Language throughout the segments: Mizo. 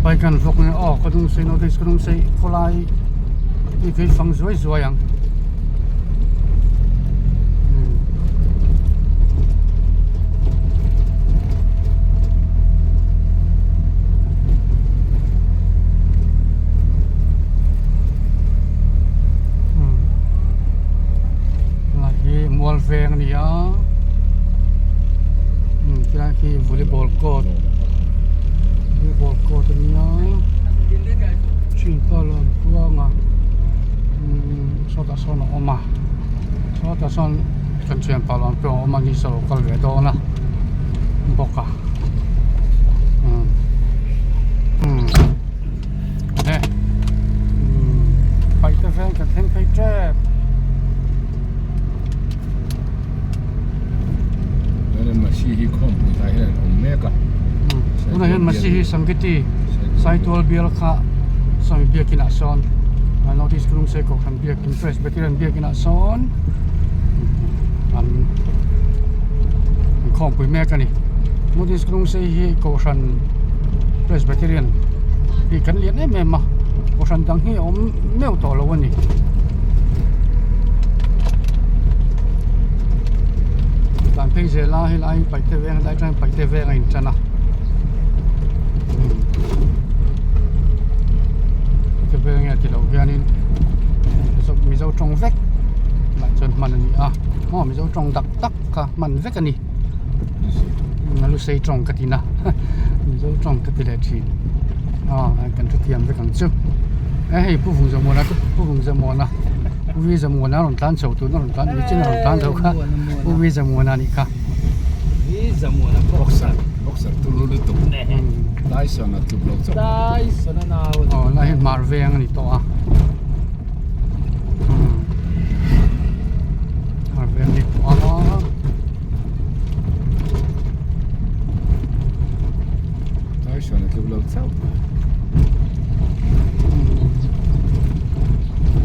Champai kan vawk nge aw ka dung sei notice ka dung sei khawlai hi khi fang zuai zuai ang Lai hi mual veng a ni a khilai khi volleyball court volleyball court a nia thianpa lo an kuang a sawtah sawn a awm a sawtah sawn kan thianpa lo an kuang a awm a ni saw a kal ve dawn a bawk a umm umm e umm paihte veng kan thleng phei tep. Masi hi khawmpui tlai hian an awm mek a. Tunah hian Masi hi Sangiti Saitual bial kha sawmi biakinah sawn North East Lungsei Kohhran biakin Presbyterian biakinah sawn an khawmpui mek a ni. North East Lungsei hi Kohhran Presbyterian hi kan lian em em a, Kohhran dang hi a awm meuh tawh lo a ni. Tlan phei zel a helai paihte veng helai atangin paihte veng a intan a paihte veng nge tilo hianin mizo tawng vek lah chuan hman a ni a maw mizo tawng dak tak kha hman vek a ni lusei tawng ka ti na mizo tawng ka ti leh thin aw kan hrethiam vek ang chu e hei pu vungzamuna chu pu vungzamuna pu vizamuna a rawn tlan chho tun a rawn tlan nichin a rawn tlan chho kha pu vizamuna a nih kha boxer boxer turu lutuk Tyson a tluk lo chauh Tyson a nau aw lai hi hmar veng a ni tawh a hmar veng a ni tawh a. Tyson a tluk lo chauh.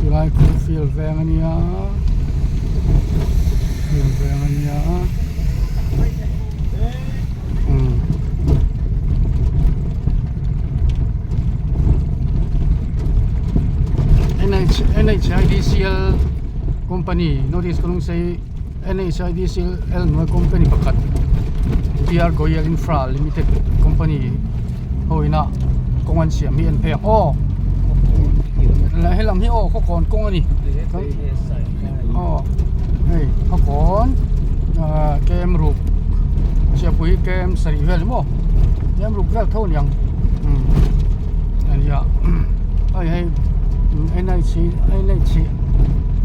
Tilai khu field veng a nia field veng a nia umm NH NHIDCL company north east Kalungsei NHIDCL hnuai company pakhat PR Goyal Infra Limited company ho ina kawng an siam hi an phei ang aw helam hi aw khawkawn kawng a ni aw hei khawkawn ah kem ruk chiahpui kem sarih vel ni maw kem ruk vel tho a ni ang umm a nia hei hei NH NH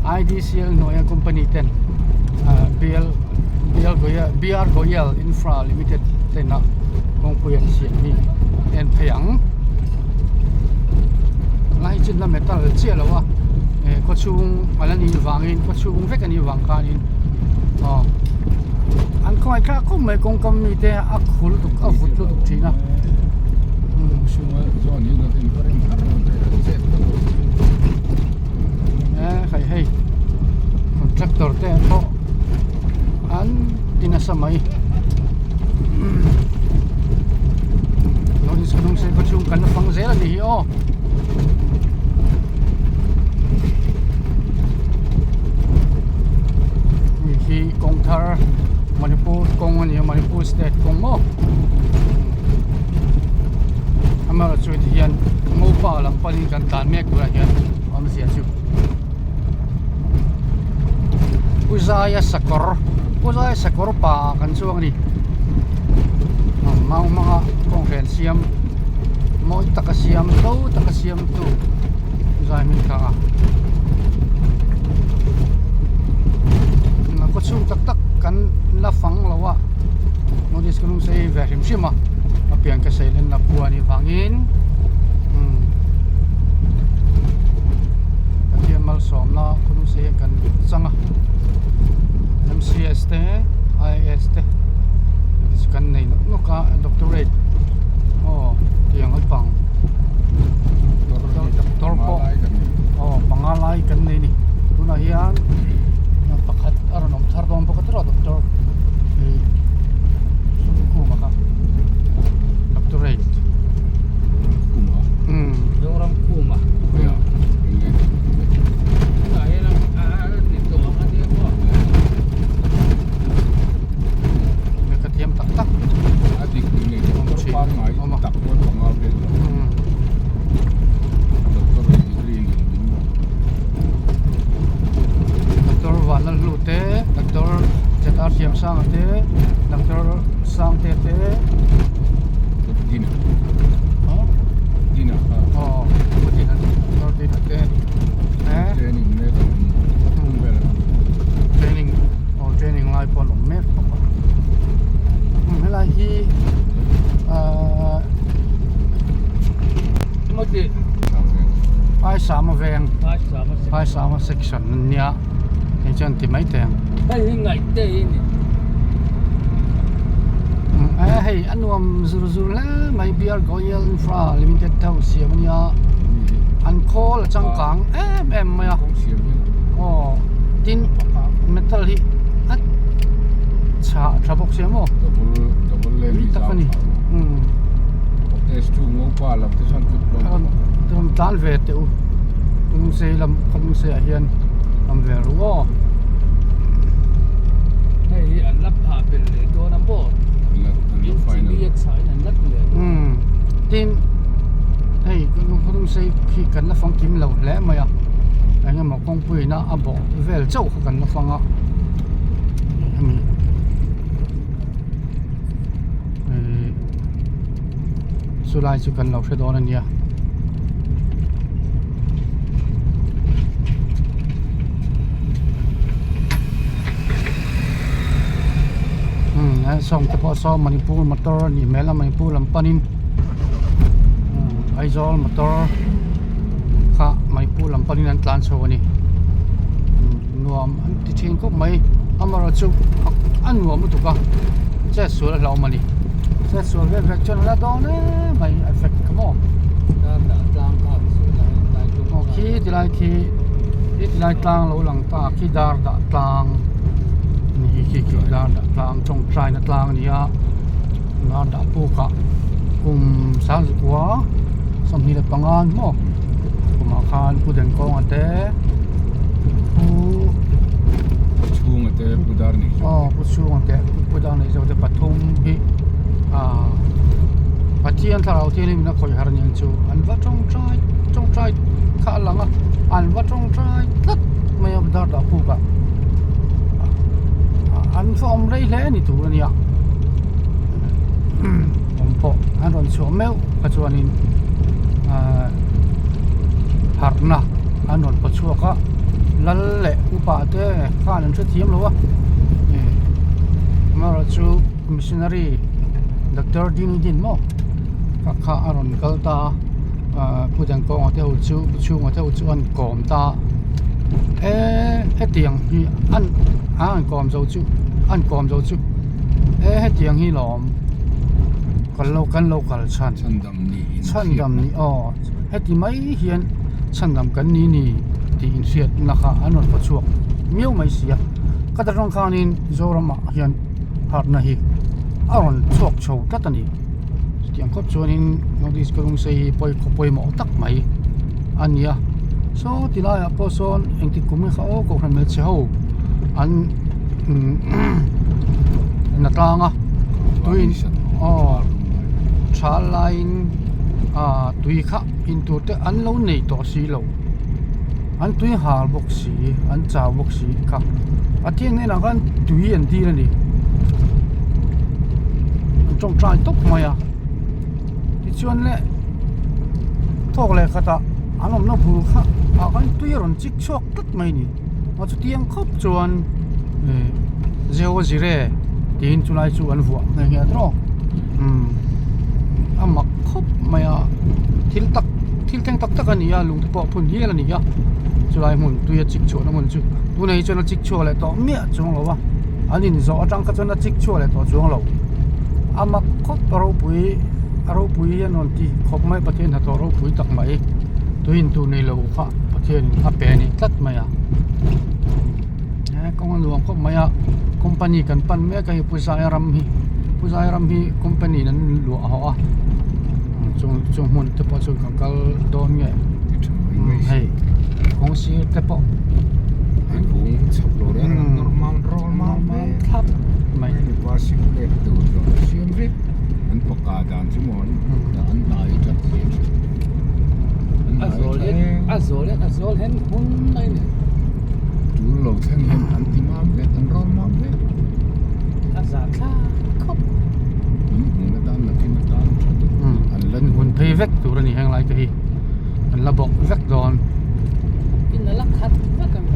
IDCL hnuaia company ten ah BL BL Goyal BR Goyal Infra Limited tena kawngpui an siam hi en phei ang lai chin la metal chiah lo a eh khaw chhung a la nih vangin khaw chhung vek a nih vang khanin aw an khawngaih thlak khawp mai kawngkam mite a khu lutuk a vut lutuk thin a. Hei hei contractor te pawh an ti nasa mai lawng chhung se khaw chhung kan la fang zel a ni hi aw hei hi kawng thar Manipur kawng a ni a Manipur state kawng maw amaherawhchu heti hian Ngopa lam panin kan tlan mek turah hian awmzia chu Pu Zaia sakawr Pu Zaia sakawr pa kan chuang a ni mau hmanga kawnghren siam mawi taka siam to taka siam tu Pu Zaia hming kha a khaw chhung tak tak kan la fang lo a notice ka lung sei ve hrim hrim a a pian ka sei len na khua a nih vangin umm Pathian malsawmna khawlung sei hian kan chang a M_C_S te I_A_S te kan nei nawk nawk a doctorate aw tiang lampang doctor pawh aw panga lai kan nei a ni tunah hian pakhat a rawn awm thar dawn bawk a tiraw doctor ih. Doctorate. Phaisama veng Phaisama section an nia hei chuan ti mai teh ang. Hei hi ngaihte hi ni. Eh hei a nuam zur zur hle mai BR Goyal Infra Limited ho siam a nia an khawl a changkang em em mai a aw tin metal hi a chhah tha bawk sia maw tui tak a ni umm rawn tlan ve teh u lungsei lam khaw lungsei ah hian awm ve ru aw hei hi an la phah belh leh dawn a maw inchini a chhah in an la ti leh dawn umm tin hei khaw lungsei khi kan la fangkim lo hle mai a eng emaw kawngpui in a a bawh vel chauh kha kan la fang a hemi ihh chulai chu kan lo hre dawn a nia. Umm he sawng te pawh saw Manipur motor a nih hmel a Manipur lam panin umm Aizawl motor kha Manipur lam panin an tlan chho a ni nuam an ti thin khawp mai amaherawhchu a nuam lutuk a chet sual a hlauhawm a ni chet sual vel vek chuan a la dawn em mai effect kha maw aw khi tilai khi khi tilai tlang lo lang ta khi dar dah tlang ni hi khi khi dar dah tlang tawngtaina tlang a ni a dar dah puk ah kum sangzikua 25 maw kumah khan pu Dengkawnga te pu Chhunga te pu Darneihzo aw pu Chhunga te pu Darneihzo te pathum hi ah Pathian thlarau thianghlim in a khawih har aniang chu an va tawngtai tawngtai kha a lang a an va tawngtai tlat mai a dar dah puk ah an va awm rei hle a ni tur a nia awm pawh an rawn chhuah meuh kha chuanin ahh harhna an rawn paw chhuak a lal leh upa te khan an hrethiam lo a ih amaherawhchu missionary doctor Dinudin maw kha kha a rawn kal ta a ahh pu Dengkawnga te ho chu pu Chhunga te ho chu an kawm ta a eee hetiang hi an a an kawm zo chu an kawm zo chu e hetiang hi lawm kan lo kan lo kal chhan chhandam ni in chhandam ni aw heti mai hian chhandam kan ni ni tih inhriatna kha an rawn paw chhuak miau mai si a ka ta tang khanin Zoramah hian harhna hi a rawn chhuak chho tlat a ni chutiang khawp chuanin North East Kalungsei hi pawi khaw pawimawh tak mai a ni a saw ti laiah pawh sawn engtik kum nge kha aw kohhran hmeichhe ho an na tlang a tuiin aw tha laiin ah tui kha in tur te an lo nei tawh si lo an tui hal bawk si an chau bawk si kha a thian hnenah khan tui an dil a ni an tawngtai tawp mai a tichuan le thawk leh khatah an awmna bul kha ah khan tui a rawn chik chhuak tlat mai a ni. A chutiang khawp chuan ih Jehovah Jireh tiin chulai chu an vuah nghe nghe tawk umm a mak khawp mai a thil tak thil thleng tak tak a ni a lung te pawh a phun hial a ni a chulai hmun tui a chik chhuahna hmun chu tunah hi chuan a chik chhuak leh tawh miah chuang lo a an inzawh atang kha chuan a chik chhuak leh tawh chuang lo a mak khawp a ropui a ropui hi an rawn ti khawp mai Pathian hnathawh ropui tak mai tui in tur nei lo kha Pathian in a pe a ni tlat mai a he kawng a nuam khawp mai a company kan pan mek a hei pu Zaia ram hi pu Zaia ram hi company in an luah hawh a chung chung hmun te pawh chu kan kal dawn nge hei kawng sir te pawh thlap mai A zawl hian a zawl hian a zawl hian hun mai a ni. Tul lo thleng hian an ti mam vek an rawn mam vek. A za thlak khawp. In hmun atan nakin atan tha deuh an la hun phei vek tur a ni heng lai te hi an la bawk vek dawn. In a la khat vek ang.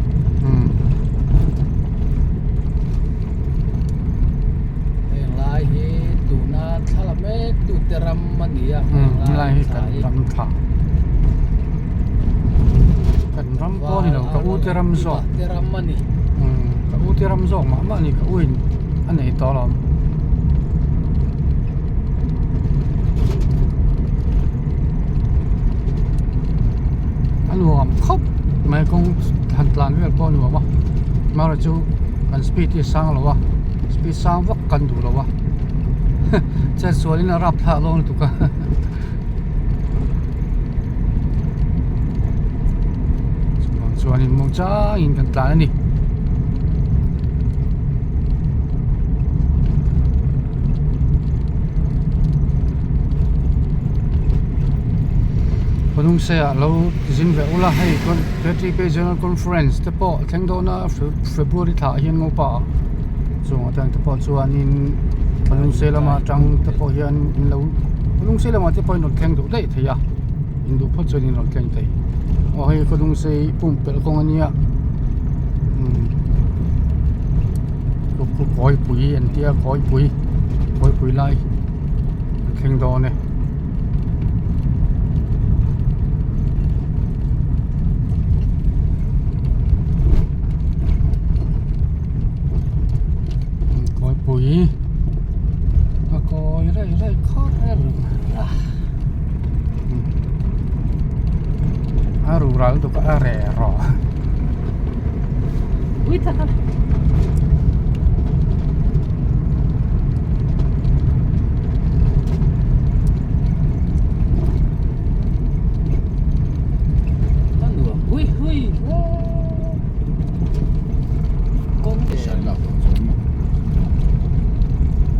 Heng lai hi tuna thla la mek tute ram a ni a heng lai hi kan ram thla. Kan ram pawh a ni lo, ka u te ram zawk. Te ram a ni. Umm ka u te ram zawk mah mah a ni, ka u in a nei tawh alawm. A nuam khawp mai kawng han tlan vel pawh a nuam a, amaherawhchu chu kan speed hi a sang lo a, speed sang vak kan duh lo a, chetsualin a rapthlak dawn lutuk a. Chuvang chuanin muang changin kan tlan a ni. Khawlung ah lo zin ve ula hei KTP General Conference te pawh a thleng dawn a February thla ah hian Ngopa ah chungah te ang te pawh chuanin Khawlung lama atang te pawh hian in lo Khawlung lamah te pawh in rawn thleng duh daih thei a in duh phawt chuan in rawn thleng thei aw hei Khawlung pumpelh kawng a nia umm. Kawipui an tia kawipui kawipui lai a thleng dawn e. Kawipui a kawi raih raih khawp a a rural tuk a reh rawh.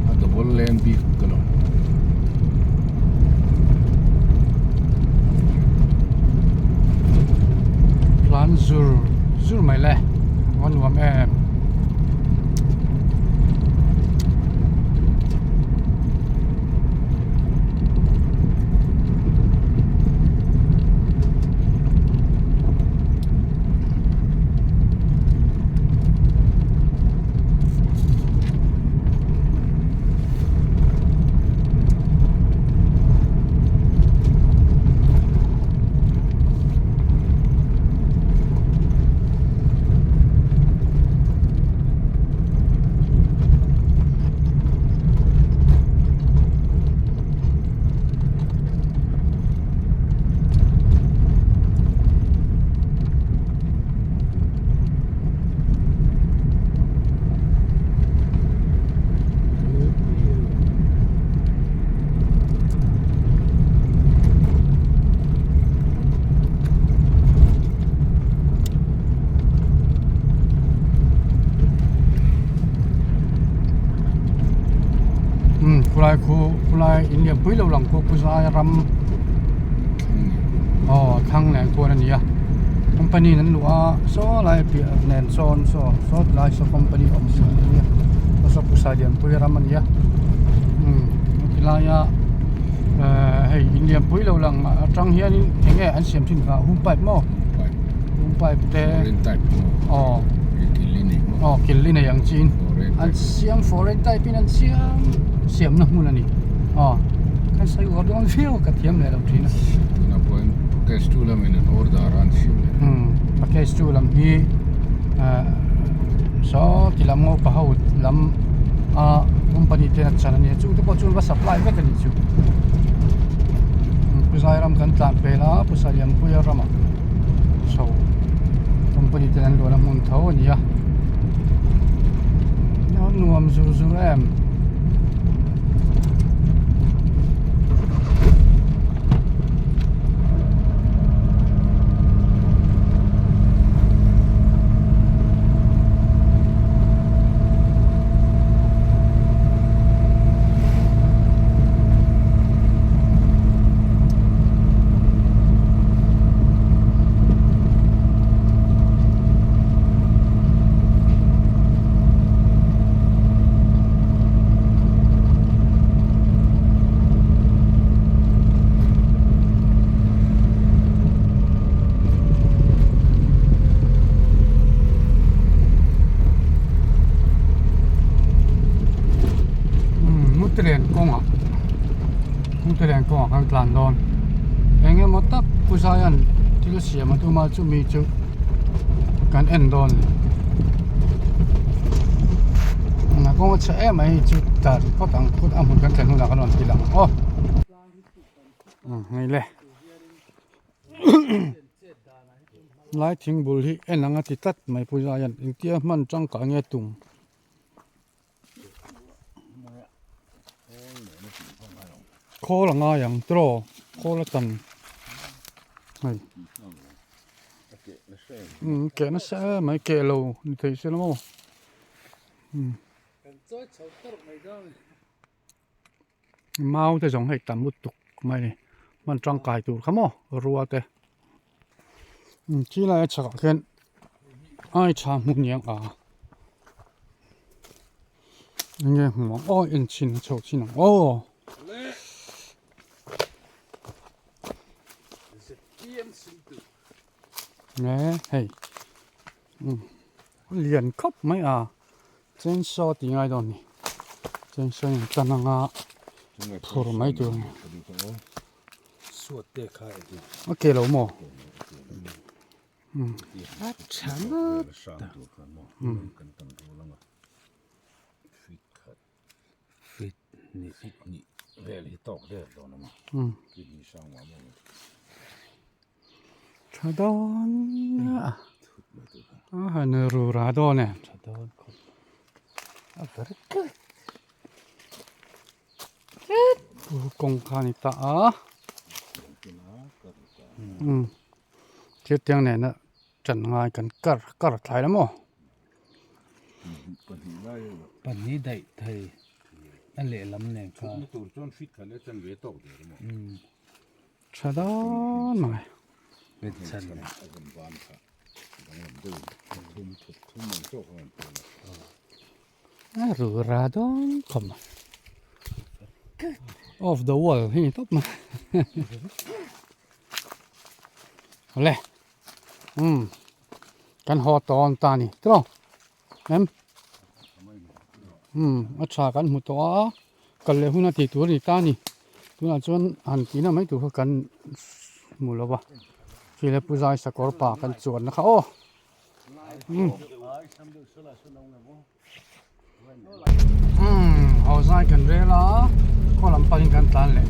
A double lane bik ka lo. Tlan zur zur mai le a nuam em. Umm khulai khu khulai in lian pui lo lang khu Puzai ram aw thlang nen khuan a ni a company in an luh a saw lai piah nen sawn saw saw tilai saw company awm a nia saw Puzai lianpui ram a ni a umm hetilaia ehh hei in lianpui lo lang atang hianin eng nge an siam thin kha hum pipe maw hum pipe te aw aw kil li nei ang chiin an siam foreign type in an siam siamna hmun a ni aw kan sawi uar dawn viau ka thiam leh lo thin a tunah pawhin package two lamin an order a an siam leh umm package two lam hi ehh saw ti lam ngo pa ho lam a company ten a chan a nia chung te pawh chuan va supply vek a nih chu Puzai ram kan tlan pel a Pusa Lianpuia ramah chho company ten an luahna hmun tho a ni a nuam zur zur em. Mutlian kawngah Mutlian kawngah kan tlan dawn eng emaw tak Pu Zaia'n. Thil siam a tum a chumi chu kan en dawn a ni. A kawng a chhe em mai chu tlar phawt ang phawt a hmun kan thlen hunah kan rawn ti lang ang aw. Hei le lai thing bul hi en ang a ti tlat mai puja hian engtia hman tangkai nge tum. Khawl a ngai ang tiraw khawl a tan hei umm keh nasa em mai keh lo ni thei se la maw umm mau te zawng hei tam lutuk mai a ni hman tangkai tur kha maw rua te umm khi laia chhakah khian ai tha hmu niang a enge hmu ang aw en chhin a chho chhin ang aw. Nge hei umm lian khawp mai a chainsaw tih ngai dawn a ni chainsaw in tan anga phur mai tur a ni. A ke lo maw? Tha dawn a a han ru ra dawn e. Kawngka a ni ta a thil tiang nena ṭan ngai kan kar kar thlai la maw. Pahnih daih thei a lehlam nen kha. Tha dawn mai. A ru ra dawn khawp mai. Off the wall hi ni tawp mai. Awle umm kan haw tawn ta a ni tiraw em umm a tha kan hmu tawh a kal leh hun a tih tur a ni ta a ni tunah chuan han tihna mai tur kha kan hmu lo va khi le puzai sakawr pa kan chuanna kha aw umm umm haw zai kan rel a khaw lam pahin kan tlan leh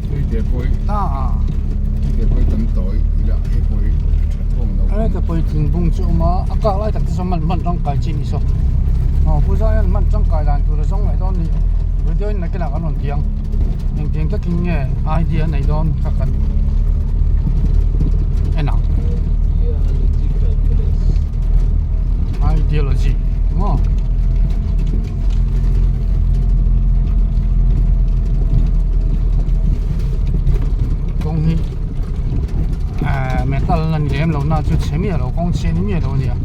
ta a heta pawh hi thingbung chu a awm a a kak lai tak te chuan hman tangkai chi a ni saw aw pu zai hian hman tangkai dan tur a zawng leh dawn a ni video in nakinah kan rawn ti ang engtiang takin nge idea a neih dawn kha kan en ang. Ideology maw kawng hi eh metal a ni lem lo na chu chhe miah lo kawng chhe ni miah lo a nia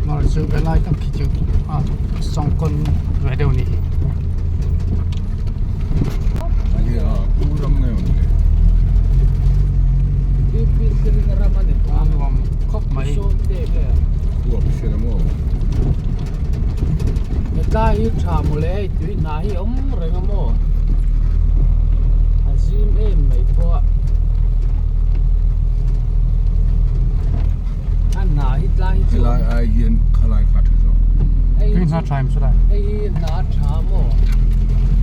amaherawhchu helai tak khi chu a sawngkawn ve deuh a ni hi. A nuam khawp mai. Hetlai hi tha mawle hei tui hna hi a awm reng a maw a zim em mai pawh a a hna hi tlai hi chu Helai ai hian khalai kha tha zawk. Tui hna tha em chu lai. Hei hi hna tha maw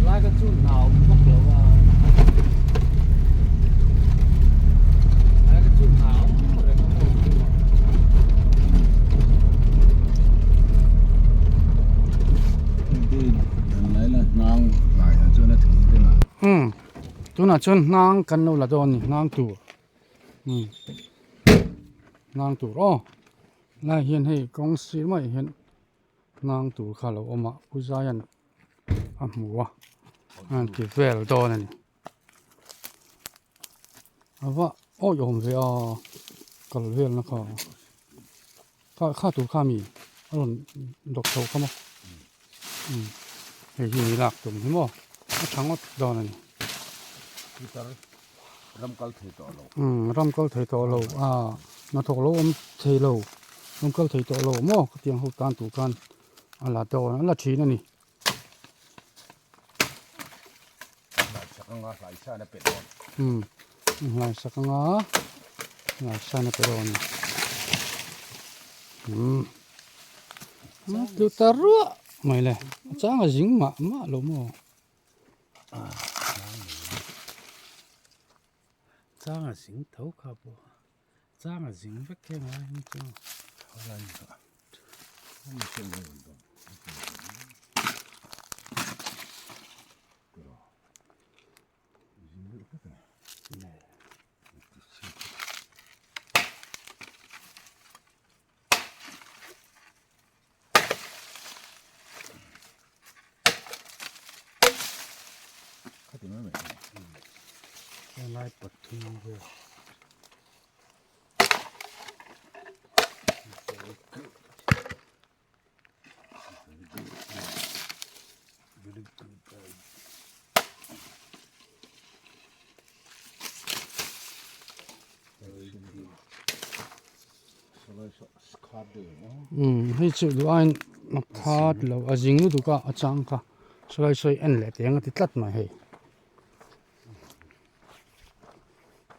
lai kha chu hna awm vak lo a lai kha chu hna awm reng a maw. Umm tunah chuan hnang kan lo la dawn a ni hnang tur umm hnang tur aw lai hian hei kawng sir maiah hian hnang tur kha a lo awm a pu zaia'n a hmu a a rawn ti vel dawn a ni. A va awih awm ve a kal vel na kha kha kha tur kha mi a rawn dawk chho kha maw umm hei hi ni lak tum hi maw a tha ngawt dawn a ni ram kal thei tawh lo umm ram kal thei tawh lo a hnathawk lo awm thei lo ram kal thei tawh lo maw khatiang ho tan tur khan a la dawn a la thin a ni. Umm hlai sak anga hlai sa na pe dawn a ni. Umm tlu ta ruah mai le a chang a zing mah mah lo maw. Chang a zing tho kha pawh chang a zing vek heng lai hi chu. Helai pathum vel. Umm hei chu duh aiin a khat lo a zing lutuk a a chang kha sawi sawi en leh teng a ti tlat mai hei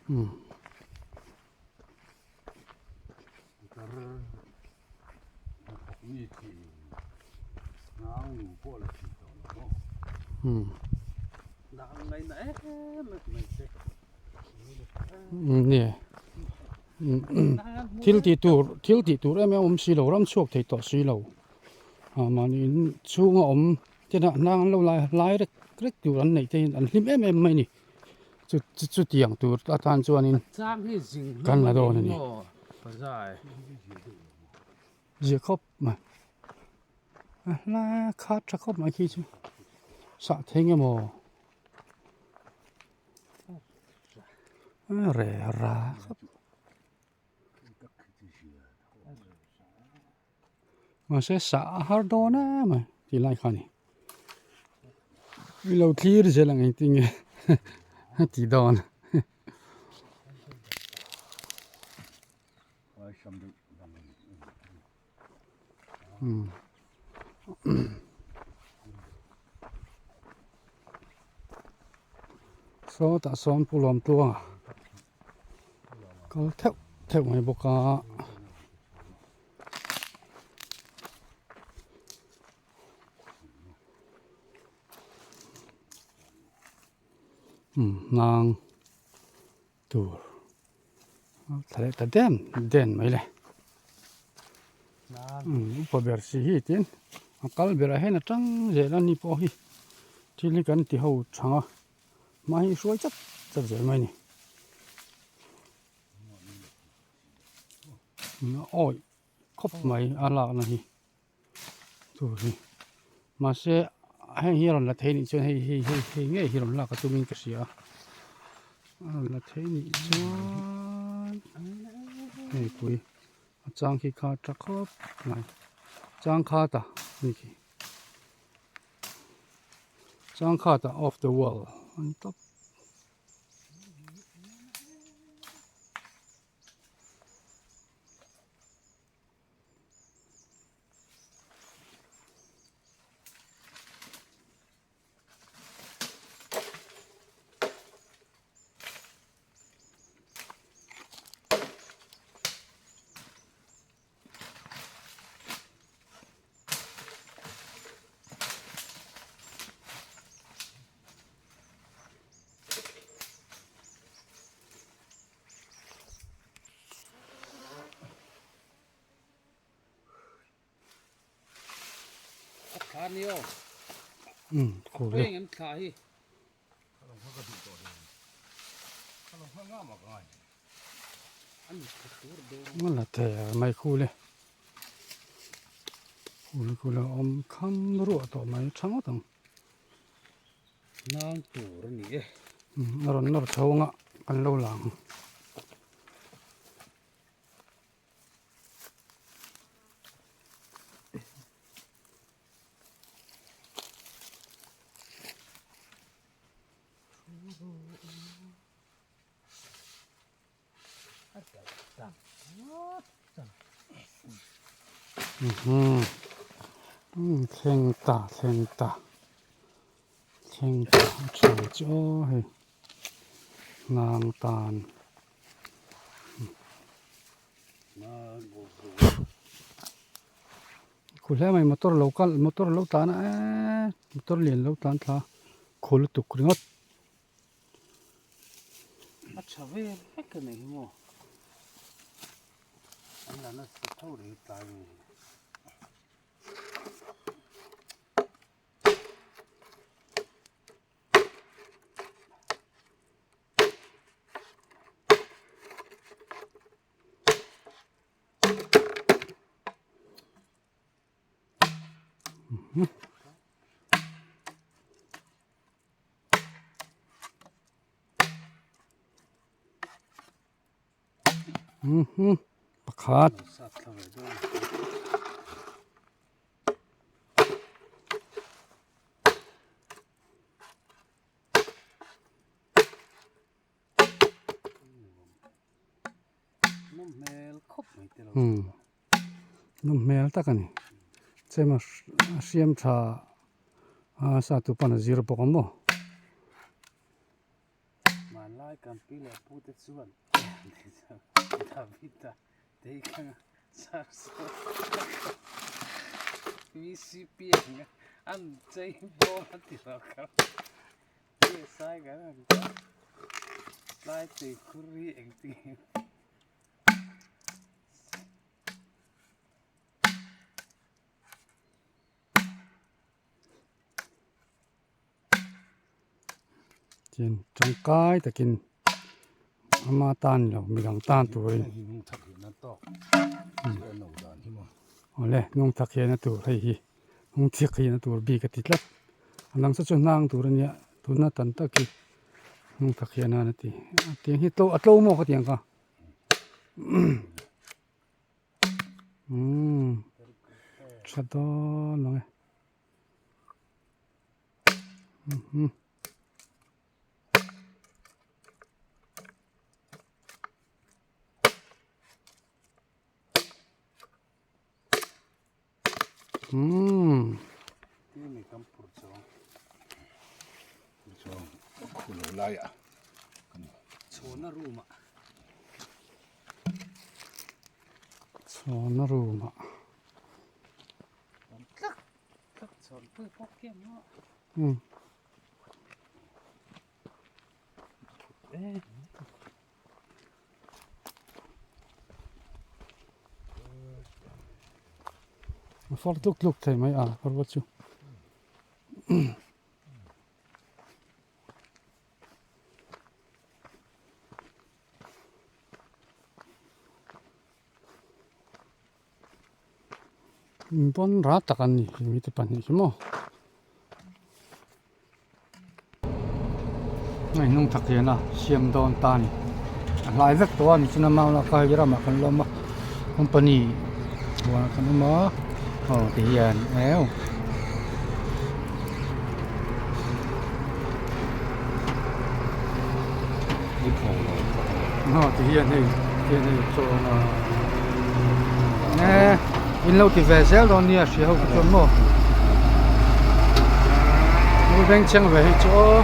umm. Thil tih tur thil tih tur em em awm si lo ram chhuak thei tawh si lo ah mahni in chhunga awm te hnang an lo lai lai rek rek tur an neih te hi an hlim em em mai a ni. Chu chu chutiang tur atan chuanin kan la dawn a ni. Zia khawp mai a hla khat tha khawp mai khi chu sah thei nge maw a re ra khawp Mahse sah a har dawn em mai tih lai kha a ni. I lo thlir zel ang engtin nge a tih dawn. Sawtah sawn Pu Lawmtluanga kal theuh theuh mai bawk a. Umm hnang tur a tla leh ta den den mai le umm upa ber si hi tin a kal berah hian a tang zel a ni pawh hi thil hi kan ti ho thang a mahni hruai chat chat zel mai a ni. Awi khawp mai a lakna hi tur hi mahse heng hi a rawn la thei nih chuan hei hei hei hei ngei hi rawn lak a tumin ka hria a rawn la thei nih chuan hei pui a chang khi kha tha khawp mai chang khat a ni khi chang khat a off the wall a ni tawp. La thei a mai khu le khu khu la awm kham ruah tawh mai tha ngawt ang nang tur a ni e a rawn nawr chho anga kan lo lang. Thleng ta thleng ta thleng ta a tha chu aw hei ngang tan. Khu hle mai motor lo kal motor lo tlan a eee motor lian lo tlan thla khu lutuk ringawt. A tha vel vek a nei hi maw an la nasa tho reng tlai nge. Pakhat. Nawm hmel tak a ni chem a hriam tha a sa tu pawn a zir bawk ang maw. Hmanlai kan pi leh pu te chuan Davida Teikanga VCP ang an chei bawm a ti lo kha. Sai kan han ta tlai tui khur hi engtin Chuan tangkai takin ama tan lo midang tan turin awle nung thak hian a tur hei hi nung thiak hian a tur bik a ti tlat a dang saw chu hnang tur a nia tuna tam tak hi nung thak hian a ti tiang hi a tlo maw ka tiang kha umm tha dawn ang e. Umm. Chhawna room ah. Umm. A far tluk tluk thei mai a parva chu. Pawn rat tak an ni mite pahnih hi maw. Hei hnung thak hian a siam dawn ta a ni a hlai vek tawh a ni chuan a mau lak a hei ramah kan la awm a company huanah kan awm a aw ti hian eu. Aw ti hian hei ti hian hei chuan a e in lo ti ve zel dawn nia hria ho chu chuan maw lo veng cheng ve hei chu aw.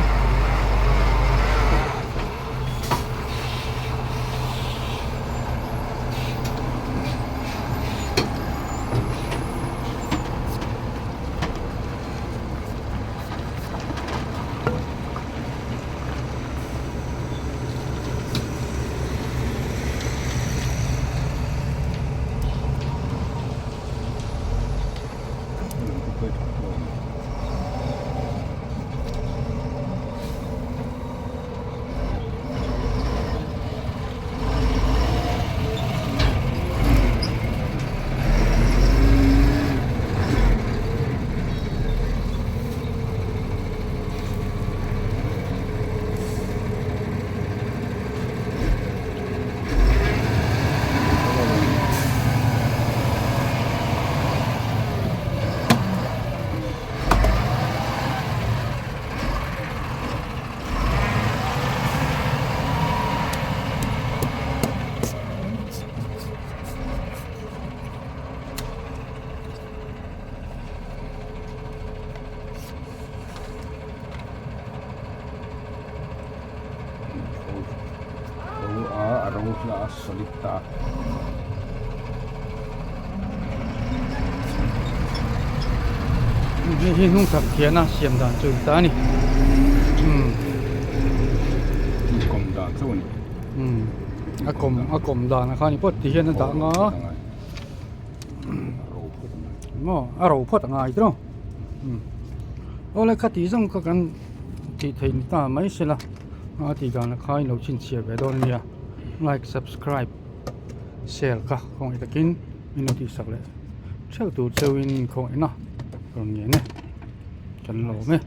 A ro hla a solid ta. Hei hi hnung chak thiana siam dan chu ta a ni umm. Kawm dan chu a ni. Umm a kawm a kawm dan a kha ni pawt ti hian a dah nga maw a ro phawt a ngai tawh umm awle khati zawng kha kan tih theih ni ta mai se la a tih dan a kha in lo chhinchhiah ve dawn a nia like subscribe share kha khawngaih takin min lo tihsak leh theuh tur cheuhin khawngaihna rawn ngen e kan lawm e.